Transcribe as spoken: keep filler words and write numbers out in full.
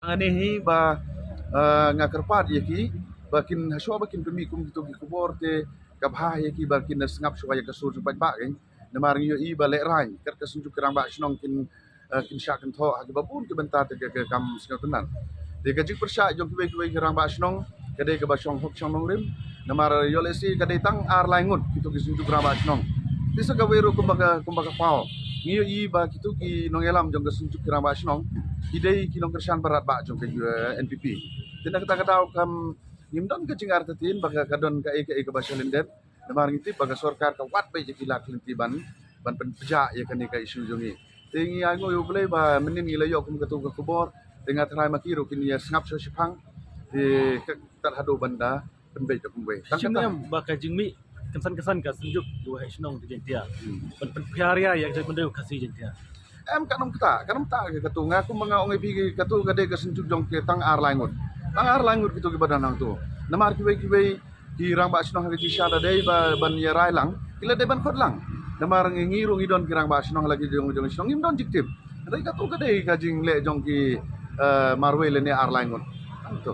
Hangne hi ba, eh, nga kyrpad ïa ki ba kin, hashuwa ba kin pynmih kum kito ki khubor te ka bha ïa ki ba kin sngap shuwa ïa ka sur jong paidbah, eh. Namar ngi ïohi ba lehrain kat ka Synjuk ki Rangbah Shnong kin, eh, kin shah kynthoh ha kiba bun ki bynta te ka, ka kam sngewtynnat. Te ka jingpyrshah jong kiwei kiwei ki Rangbah Shnong ka dei kaba shong hok shong nongrim. Namar ïoh lehse ka dei tang ar lai ngut kito ki Synjuk Rangbah Shnong. Te sa kawei ruh kumba ka, kumba ka paw, ngi ïohi ba kito ki nongïalam jong ka Synjuk ki Rangbah Shnong ki dei ki nongkyrshan barat bah jong ka, eh, N P P. Te na kata ka daw kam, ngim don ka jingartatien ba ka, ka don kaei kaei kaba shalyndet. Namar ngi tip ba ka sorkar ka wad beit ïa ki lad ki lynti ban, ban pynpjah ïa kane ka issue jong ngi. Te ngi ai nguh ïa U Blei ba mynnin ngi la ïoh kum katu ka khubor. Te nga tharai ma ki ruh kin ïa sngap shuwa shiphang. Te ka, tat haduh ban da pynbeit da kumwei. Tang Shim kata. Em ba ka jingmih kynsan kynsan ka Synjuk ki Waheh Shnong ti Jaintia. Hmm. Ban pynphiar ïa ïa ka jaitbynriew Khasi Jaintia. Em, kan ym kata, kan ym kata ka katu, nga kum ma nga ong ïa phi, katu ka dei ka Synjuk jong ki tang ar lai ngut. Tang ar lai ngut kito kiba don hangtu. Namar kiwei kiwei ki Rangbah Shnong ha ka jingshisha da dei ba ban ïa rai lang, ki la dei ban khot lang. Namar ngi, ngi ruh ngi don ki Rangbah Shnong la ki jong, jong shnong ngim don jingtip. Hynrei katu ka dei ka jingleh jong ki, eh, marwei lane ar lai ngut. Hangtu.